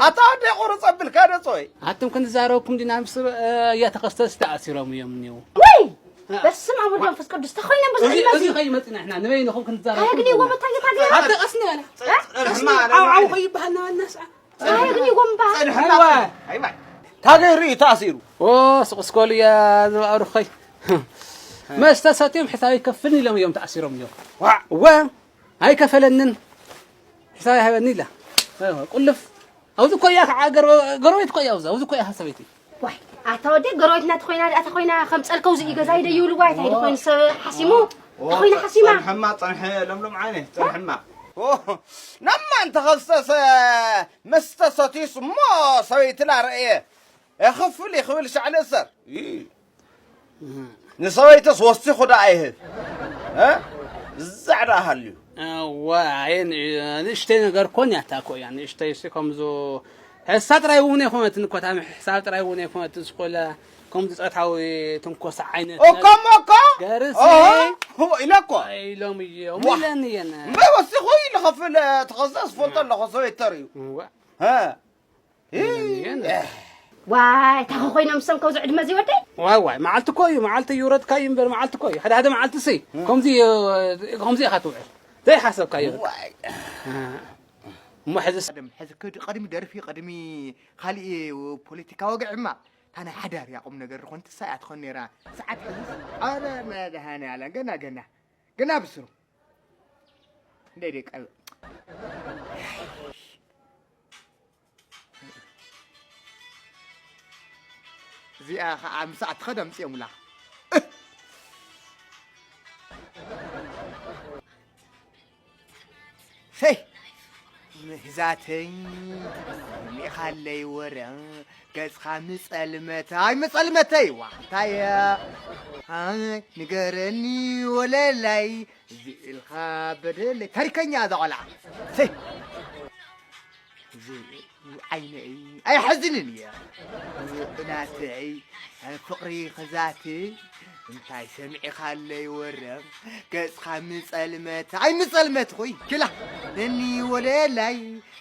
ኣታ ወደይ ቁርፅ ኣብል ካደፆይ። ኣቱም ክንዛረብኩም ዲና ምስ እያ ተኸስተስ ተኣሲሮም እዮም እኒው። ወይ በስመ ኣብ ወወልድ ወመንፈስ ቅዱስ ተኾይኖም በዚ እዚ ዕድመ እዚ እዚ ከይመፅና ንሕና ንበይንኹም ክንዛረብ። ኣየግኒ ወመታ ጌታ ጌታ ኣደ ቀስኒ ያለ ርሕማ ዓው ዓው ከይበሃልና ዋናስ ኣየግኒ ወምባ ታገይ ርኢ ተኣሲሩ። ኦ ስቕ ስኮሉ እያ ዝባእሩኸይ መስተ ሰትዮም ሕሳብ ይከፍልን ኢሎም እዮም ተኣሲሮም እዮም። ዋ እወ ኣይከፈለንን ሕሳብ ይሃበኒ ኢላ ቁልፍ ኣብዚ እኮ እያ ከዓ ገርበ- ገርበይት እኮ እያ ኣብዚ ኣብዚ እኮ እያ ሰበይቲ ዋይ ኣታ ወደይ ገሮይት ናተ ኮይና ደኣ ተኮይና ከም ጸልከው ዝኢ ገዛይ ደ ይብልዋ እንታይ ደ ኮይኑ ሰብ ሓሲሙ ተኮይና ሓሲማ ጸንሐማ ጸንሐ ለምለም ዓይነ ጸንሐማ ናማ እንተ ኸፍሰሰ መስተ ሰትዩስ እሞ ሰበይትና ረእየ እኽፍል ይኽብል ሻዕ ንእሰር ንሰበይትስ ወሲኹ ደኣ ይህብ ዛዕ ደኣ ሃልዩ ዋይ ንእሽተይ ነገር ኮን ያታ ኮያ ንእሽተይ ሲ ከምዙ ሕሳ ጥራይ እውን ኣይኮነትን እኮ ታም ሕሳብ ጥራይ እውን ኣይኮነትን ስኮላ ከምዚ ጾታዊ ትንኮሳ ዓይነት እኮ እሞ እኮ ገርሲ ኢለ እኮ ኢሎም እዮም ኢለን እየን እምበር ወሲኹ ኢሉ ከፍል ተኸዛ ዝፈልጦ ኣለኹ ሰበይት ተርእዩ ዋይ ታኸ ኮይኖም ሰም ከውዚ ዕድመ እዚ ወደይ ዋይ ዋይ መዓልቲ እኮ እዩ መዓልቲ ይውረድካ እዩ እምበር መዓልቲ እኮ እዩ ሓደ ሓደ መዓልቲ ሲ ከምዚ ከምዚ ኢኻ ትውዕል ዘይሓሰብካዮ እሞ ሕዚ ሕዚ ቅድሚ ደርፊ ቅድሚ ካሊእ ፖለቲካ ወግዕማ እታ ናይ ሓዳር እያ ቁም ነገር ዝኾን ትሳ እያ ትኾን ነይራ ሰዓት ሕዚ ኣረ መድሃኒ ኣላ ገና ገና ገና ብስሩ እንደ ደቀ እዚኣ ከዓ ምሳዕ ትኸድ ኣምፅኦምላ ሰይ ምህዛተይ ሚኻለይ ወረ ገጽኻ ምጸልመታይ ምጸልመተይ ዋ እንታይ ንገረኒ ወለላይ ዝእልኻ በደለይ ታሪከኛ እዛ ቆልዓ ሰይ ዓይነይ ኣይሓዝንን እየ ናተይ ፍቕሪ ክዛቲ እንታይ ሰሚዕኻለይ ወረ ገጽኻ ምጸልመት ኣይ ምጸልመት ኹይ ክላ ነኒ ወለላይ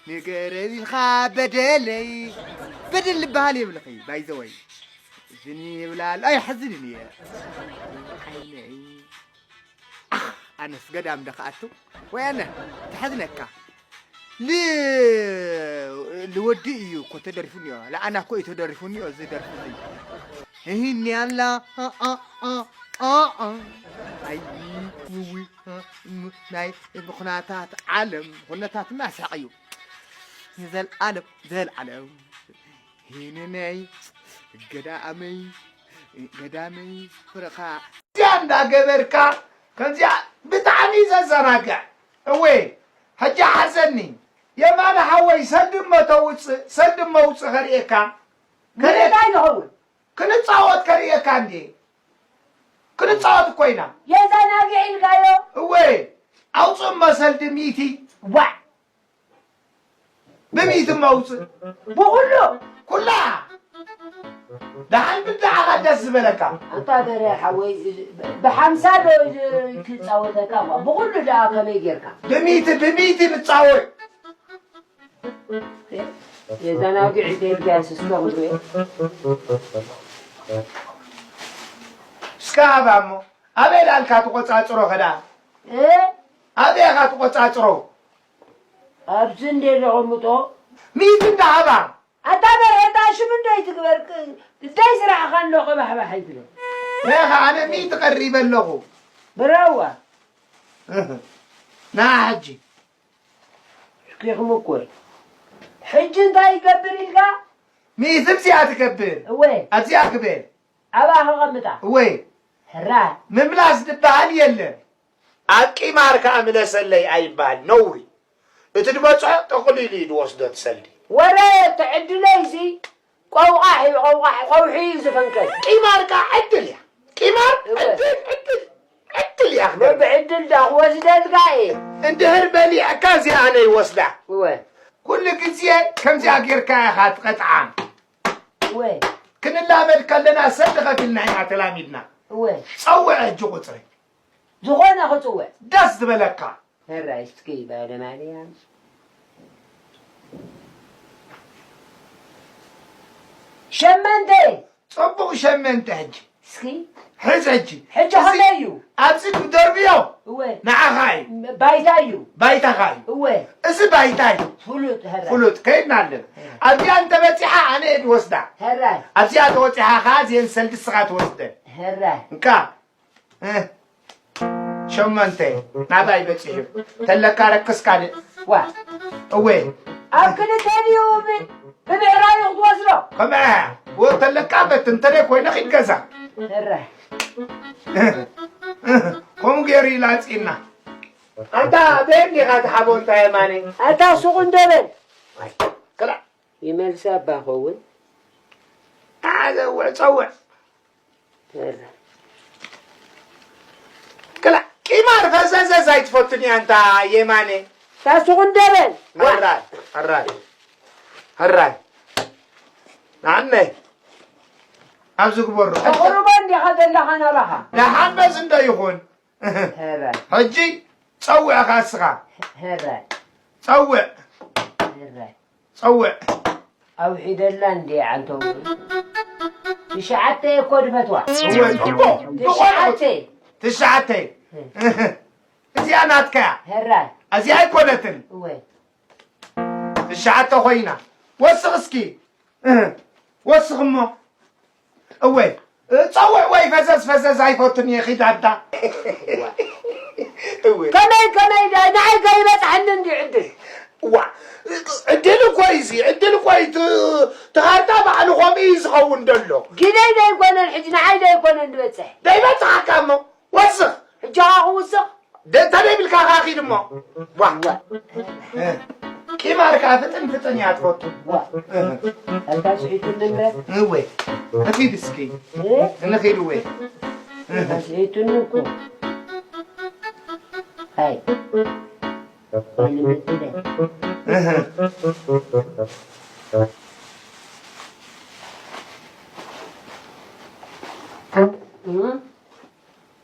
ንገረብ ኢልኻ በደለይ በደል ዝበሃል የብልኺ ባይዘወይ ዝኒ ይብላል ኣይሓዝንን እየ ዓይነይ ኣነስ ገዳም ዶ ክኣቱ ወይ ኣነ ትሓዝነካ ል ልወዲ እዩ እኮ ተደሪፉ እኒኦ ለኣና እኮ እዩ ተደሪፉ እኒኦ እዚ ደርፊ እዚ እህኒ ኣላ ኣይ ውዊ ናይ ብኩናታት ዓለም ኩነታትና ሳቕ እዩ ንዘልዓለም ዘልዓለም ሂንነይ ገዳመይ ገዳመይ ፍርኻ እዚኣ እንዳገበርካ ከምዚኣ ብጣዕሚ ዘዘናግዕ እወ ሕጂ ሓዘኒ የማነ ሓወይ ሰልዲ እሞ ተውፅእ ሰልዲ እሞ ውፅእ ከርእየካ እንታይ ንኸውን ክንፃወት ከርእየካ እንዴ ክንፃወት እኮ ኢና የዘናግዕ ኢልካዮ እወ ኣውፅእ እሞ ሰልዲ ሚእቲ ዋዕ ብሚእቲ መውፅእ ብኩሉ ኩላ ደሓን ብድዓኻ ደስ ዝበለካ ኣታ በረ ሓወይ ብሓምሳ ዶ ትፃወተካ እሞ ብኩሉ ደኣ ከመይ ጌርካ ብሚእቲ ብሚእቲ ንፃወት የዛናጊ ዕቤል ጋር ስስቶ ክብሬ እስካ ሃባ እሞ ኣበይ ዳልካ ትቆፃፅሮ ከዳ ኣበይ ኢኻ ትቆፃፅሮ ኣብዚ እንደ ዘቐምጦ ሚእቲ እንዳሃባ ኣታ በርሄታ ሽም እንዶ ይትግበር እንታይ ስራሕኻ እንዶ ቀባሕባሕ ኣይትበል ያ ኣነ ሚእቲ ቀሪበ ኣለኹ ብራዋ ና ሕጂ ሽኪኹም እኮ ሕጂ እንታይ ይገብር ኢልካ ሚእቲ ኣብዚኣ ትገብር እወ ኣብዚኣ ግበር ኣብኣ ከቐምጣ እወ ሕራይ ምምላስ ዝበሃል የለን ኣብ ቂማር ከኣ ምለሰለይ ኣይበሃል ነውሪ እቲ ዝበጽሖ ጠቕሊሉ እዩ ዝወስዶ እቲ ሰልዲ ወረ እቲ ዕድለይ እዚ ቆውቓሕ እዩ ቆውቓሕ ከውሒ እዩ ዝፈንቀል ቂማር ከኣ ዕድል እያ ቂማር ዕድል ዕድል ዕድል እያ ክነር ብዕድል ዳ ክወስደልካ እየ እንድሕር በሊዕካ እዚኣ ኣነ ይወስዳ እወ ኩሉ ግዜ ከምዚኣ ጌርካ ኢኻ ትቐጥዓ እወ ክንላመድ ከለና ሰብ ተኸፊልና ኢና ተላሚድና እወ ጸውዕ ሕጂ ቁፅሪ ዝኾነ ክፅውዕ ደስ ዝበለካ ሕራይ እስኪ ባለማርያም ሸመንተ። ጽቡቕ ሸመንተ። ሕጂ እስኪ ሕዚ ሕጂ ሕጂ እዚ ከመይ እዩ? ኣብዚ ትደርብዮ እወ ንዓኻ እዩ። ባይታ እዩ። ባይታኻ እዩ። እወ እዚ ባይታ እዩ። ፍሉጥ ሀራ ፍሉጥ ከይድና ኣለና። ኣብዚኣ እንተበፂሓ ኣነ እየ ዝወስዳ። ሀራ ኣብዚኣ ተወፂሓ ከዓ እዚአን ሰልዲ ንስኻ ትወስደን። ሀራ እንካ እ፣ ሸሞንተ ናባይ በፂሑ ተለካ ረክስ ካልእ ዋ እወ ኣብ ክልተ ድዩ ብ- ብብዕራዩ ክትወስዶ? ከምኣ ወተለካ በት እንተደ ኮይነ ኪድ ገዛ ሀራ ከምኡ ገይሩ ይላፂና። ኣንታ በየን ዲኻ ትሓቦ እንታይ የማነ? ኣታ ሱቕ እንዶ በል። ክላ ይመልሰ ኣባ ኸውን። ኣዘውዕ ፀውዕ ሀራ ክላ ቂማር ፈዘዘዝ ኣይትፈቱን እያ ኣንታ የማነ። ኣታ ሱቕ እንዶ በል። ሕራይ ሕራይ ሕራይ ንዓነ ኣብዚ ግበሩ። ተቕርቦ እንዲኻ ዘለኻ ናባኻ። ደሓን በዚ እንዶ ይኹን። ሀራ ሕጂ ጸውዕኻ እስኻ ሀራ ጸውዕ ሀራ ጸውዕ። ኣውሒደላ እንዴ ዓንተው። ትሽዓተ እኮ ድፈትዋ። እወ ጽቡቕ ዝኾነ ትሽዓተ ትሽዓተ እዚኣ ናትካያ ሀራ እዚኣ ኣይኮነትን። እወ ትሽዓተ ኮይና ወስኽ እስኪ ወስኽ እሞ እወ ጸውዕ ወይ ፈዘዝ ፈዘዝ ኣይፈቱን እየ ኺድ ኣዳ ከመይ ከመይ ዳ- ንዓይ ከይበፅሐኒ እንዲ ዕድል ዋ ዕድል እኮ እዩ እዚ ዕድል እኮ እዩ እቲ- እቲ ካርታ ባዕሉ ከምኡ እዩ ዝኸውን ዘሎ ግደይ ደይኮነን ሕጂ ንዓይ ደይኮነን ዝበፅሕ ደይበፅሓካ እሞ ወስኽ ሕጂ ኸዓ ክውስኽ ደ- እንተ ደይብልካ ኸዓ ኺድ እሞ ዋ ቂማር ከዓ ፍጥን ፍጥን እያ ትፈቱ ዋ ኣታ ስሒቱኒ እምበር እወ ንኺድ እስኪ እ? ንኺድ እወ ኣታ ስሒቱኒ እኮ ኣይ ንምትለ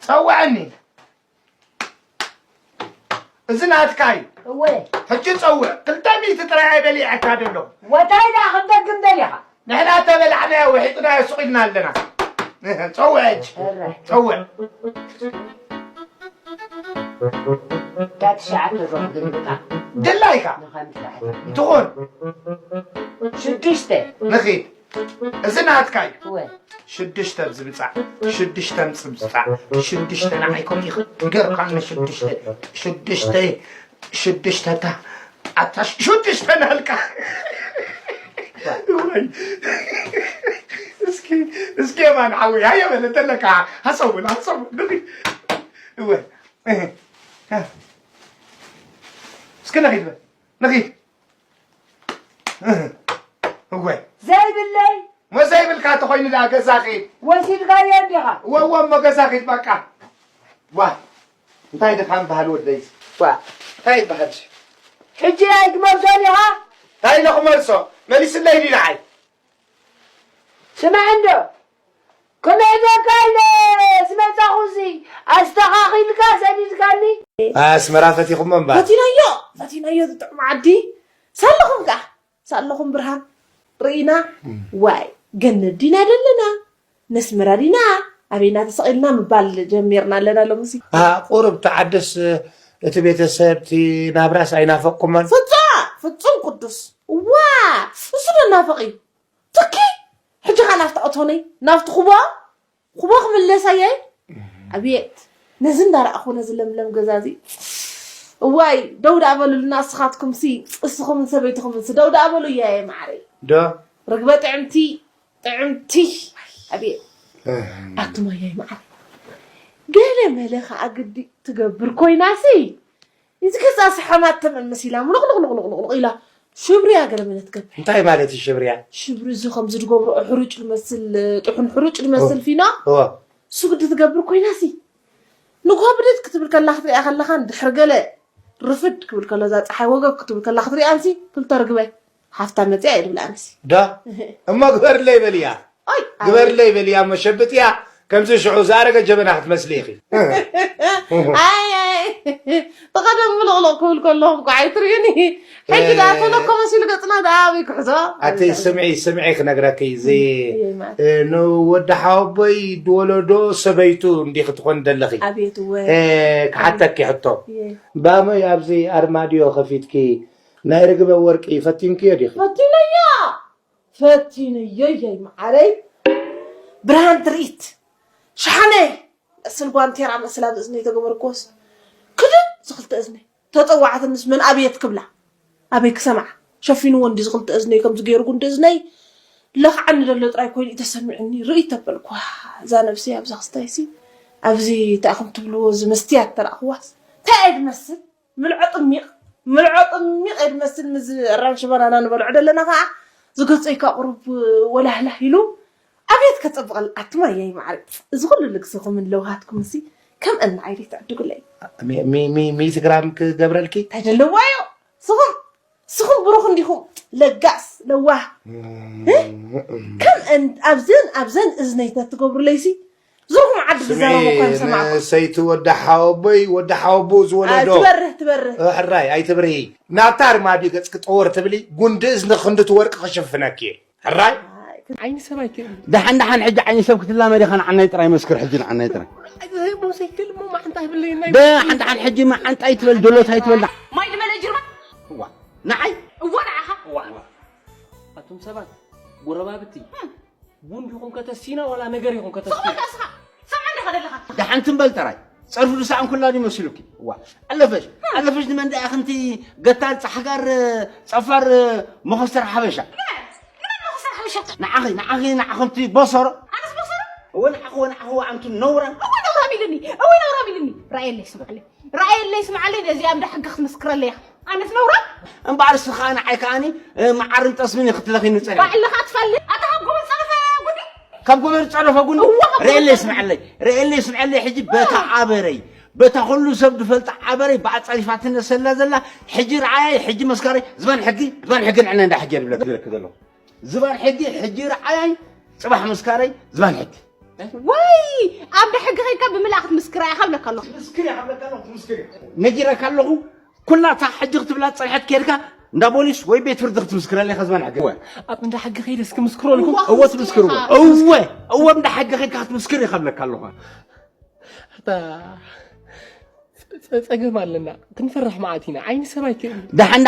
ጸውዐኒ እዚ ናትካ እዩ እወ ሕጂ ጸውዕ ክልተ ሚእቲ ጥራይ ኣይበሊዐካ ደሎ ወታይ ደኣ ክንደግም ደሊኻ ንሕና ተበላዕናዮ ውሒጥናዮ ሱቕ ኢልና ኣለና ጸውዕ ሕጂ ኧረ ጸውዕ እታ ትሽዓተ ዶ ክግልብጣ ድላይካ ንኸምስራሕ እንትኾን ሽዱሽተ ንኺድ እዚ ናትካ እዩ እወ ሽዱሽተ ብዝብጻዕ ሽዱሽተ ምጽብጻዕ ሽዱሽተ ንዓይ ኮም ይኽገርካ ንሽዱሽተ ሽዱሽተ ሽዱሽተ እታ ኣታ ሽዱሽተ ናልካ እስኪ እስኪ የማን ሓወይ ሃየ በለ እንተለካ ሃሰቡን ሃሰቡን ንኺድ እወ እስኪ ንኺድ በል ንኺድ እወ ዘይብለይ እሞ ዘይብልካ ተኾይኑ ደኣ ገዛ ኺድ ወሲድካዮ እንዲኻ እወ እወ እሞ ገዛ ኺድ በቃ ዋ እንታይ ድኻ ምበሃል ወደይ ዋ እንታይ ይበሃል ሕጂ ኣይትመልሶን ኢኻ እንታይ ኢለ ክመልሶ መሊስለይ ድዩ ንዓይ ስማዕ እንዶ ክምዕደካ ኢለ ዝመጻኹ እዚ ኣስተኻኺልካ ሰዲድካኒ ኣስመራ ፈቲኹሞ እምበር ፈቲናዮ ፈቲናዮ ዝጥዕም ዓዲ ሳለኹም ከኣ ሳለኹም ብርሃን ርኢና ዋይ ገነት ዲና ደለና ነስመራ ዲና ኣበይና ተሰቒልና ምባል ጀሚርና ኣለና ሎምሲ ቁሩብ ተዓደስ እቲ ቤተሰብ እቲ ናብራስ ኣይናፈቅኩሞን ፍጹም ፍጹም ቅዱስ ዋ እሱ ዶ ናፈቕ እዩ ትኪ ሕጂ ኸ ናፍቲ ኣቶነይ ናፍቲ ኩቦ ኩቦ ክምለሰየ ኣብየት ነዚ እንዳረኣኹ ነዚ ለምለም ገዛ እዚ እዋይ ደው ደኣ በሉልና እስኻትኩም ሲ እስኹም ሰበይትኹም ሲ ደው ደኣ በሉ እያየ ማዕረይ ዶ ርግበ ጥዕምቲ ጥዕምቲ ኣብየት ኣቱም ኣያይ ማዓር ገለ መለ ከዓ ግዲ ትገብር ኮይና ሲ እዚ ገዛ ሰሓማት ተመምስ ኢላ ምሉቕሉቕሉቕሉቕ ኢላ ሽብርያ ገለ መለ ትገብር እንታይ ማለት እዩ ሽብርያ ሽብሪ እዚ ከም ዝድገብሮ ሕሩጭ ዝመስል ጥሑን ሕሩጭ ዝመስል ፊኖ እወ እሱ ግዲ ትገብር ኮይና ሲ ንግሆ ብድድ ክትብል ከላ ክትሪኣ ከለኻን ድሕሪ ገለ ርፍድ ክብል ከሎ እዛ ፀሓይ ወገግ ክትብል ከላ ክትሪኣን ሲ ክልተ ርግበ ሓፍታ መፅያ እየ ድብላ ኣነሲ ዳ እሞ ግበርለይ በልያ ኣይ ግበርለይ በልያ እሞ ሸብጥያ ከምዚ ሽዑ ዝኣረገ ጀበና ክትመስሊ ኢኺ። ኣይ ኣይ፣ ተቐደም ምልቕልቕ ክብል ከለኹም እኮ ኣይትርእዩኒ። ሕጂ ደኣ ተለኮ መሲሉ ገጽና ደኣ ኣበይ ክሕዞ? ኣቲ ስምዒ ስምዒ ክነግረኪ እዚ ንወዲ ሓወቦይ ዝወለዶ ሰበይቱ እንዲ ክትኾን ደለኺ። ኣቤት እወ ክሓተኪ ሕቶ እየ። ባመይ ኣብዚ ኣርማድዮ ከፊትኪ ናይ ርግበ ወርቂ ፈቲንክዮ ዲኺ? ፈቲነያ ፈቲነዮ እየይ መዓረይ። ብርሃን ትርኢት ሸሓነይ መስል ጓንቴራ መስል ኣብ እዝነይ ተገበርክዎስ ክድን ዝኽልተ እዝነይ ተጠዋዕትንስ መን ኣብየት ክብላ ኣበይ ክሰምዓ ሸፊንዎ እንዲ ዝኽልተ እዝነይ ከምዚ ገይሩ ጉንዲ እዝነይ ለኽዓኒ ዘሎ ጥራይ ኮይኑ እዩ ተሰሚዑኒ ርእይ ተበልኳ እዛ ነብሰይ ኣብዛ ክስታይሲ ኣብዚ ተኣኹም ትብልዎ እዚ መስትያት ተረእኽዋስ እንታይ እየ ድመስል ምልዖ ጥሚቕ ምልዖ ጥሚቕ እየ ድመስል ምስ ኣራንሺ ባናና ንበልዖ ደለና ከዓ ዝገፀይ ከዓ ቁሩብ ወላህላህ ኢሉ ኣቤት ከፀብቐል ኣቱም ኣያይ ማዕረ እዚ ኩሉ ልግስኹምን ለውሃትኩም ሲ ከም እኒ ዓይነይ ትዕድጉለይ ሚእቲ ግራም ክገብረልኪ እንታይ ደለዋ እዮ ስኹም ስኹም ብሩኽ እንዲኹም ለጋስ ለዋህ ከም ኣብዘን ኣብዘን እዝነይ ተትገብሩለይ ሲ ዝኹም ዓዲ ዝዛረቡ እኳ ሰማዕኩ ሰይቲ ወዲ ሓወቦይ ወዲ ሓወቦ ዝወለዶ ትበርህ ትበርህ ሕራይ ኣይትብርሂ ናብታ ኣርማድዮ ገጽኪ ጠወር ትብሊ ጉንዲ እዝኒ ክንዲ ትወርቂ ክሽፍነኪ እየ ሕራይ ዓይኒ ሰብ ኣይትእሊ ደሓን ደሓን ሕጂ ዓይኒ ሰብ ክትላመድ ኢኻ ንዓናይ ጥራይ መስክር ሕጂ ንዓናይ ጥራይ ዘይቦ ዘይትእሊ እሞ ማዕንታ ይብለይ ናይ ደሓን ደሓን ሕጂ መዓንጣ ኣይትበል ዶሎት ኣይትበል ማይ ድመለ ጅርባ እዋ ንዓይ እዎ ንዓኻ ኣቱም ሰባት ጎረባብቲ ቡን ዲኹም ከተስቲና ዋላ ነገር ኢኹም ከተስቲና ስቕ በል እስኻ ሰምዐ እንዲኻ ደለኻ ደሓን ትም በል ጥራይ ጸርፊ ዝሰኣን ኩላ ድዩ መሲሉኪ እዋ ኣለፈሽ ኣለፈሽ ንመን ደኣ ከምቲ ገታር ጻሕጋር ጸፋር መኸስተር ሓበሻ ንመን መኸስተር ሓበሻ ንዓኺ ንዓኺ ንዓ ከምቲ ቦሰሮ ኣነስ ቦሰሮ እወ ንዓኺ ወ ንዓኺ ወ ኣንቲ ነውራ እወ ነውራም ኢሉኒ እወ ነውራም ኢሉኒ ራእየለይ ስምዓለይ ራእየለይ ስምዓለይ ነዚኣ እንዳ ሕጊ ክትምስክረለይ ኢኻ ኣነስ ነውራም እምበኣር ስኻ ንዓይ ከኣኒ መዓርን ጠስምን ክትለኺኒ ጸኒሐ ባዕልኻ ትፈልጥ ኣታ ካብ ጎበዝ ጸረፈ ጉዲ ካብ ጎበዝ ጸረፈ ጉኒ ርእየለይ ስምዓለይ ርእየለይ ስምዓለይ ሕጂ በታ ዓበረይ በታ ኩሉ ሰብ ዝፈልጣ ዓበረይ ብኣጻሪፋትነ ሰላ ዘላ ሕጂ ረዓያይ ሕጂ መስካረይ ዝባን ሕጊ ዝባን ሕጊ ንዕነ እንዳ ሕጂ የብለክ ዝብለክ ዘለኹ ዝባን ሕጊ ሕጂ ረዓያይ ጽባሕ መስካረይ ዝባን ሕጊ ወይ ኣብ ዳ ሕጊ ከይድካ ብምልኣ ክትምስክራ ኢኻ ብለካ ኣለኹ ነጊረካ ኣለኹ ኩላታ ሕጂ ክትብላ ዝጸንሐት ከይድካ እንዳ ቦሊስ ወይ ቤት ፍርዲ ክትምስክረለይ ከዝበን ሕጊ እወ ኣብ እንዳ ሕጊ ከይደ እስኪ ምስክረልኩም እወ ትምስክርዎ እወ እወ እንዳ ሕጊ ከይድካ ክትምስክር ኢኻ ብለካ ኣለኹ ጸገም ኣለና ክንፈርሕ መዓት ኢና ዓይኒ ሰብ ኣይትእሊ ደሓን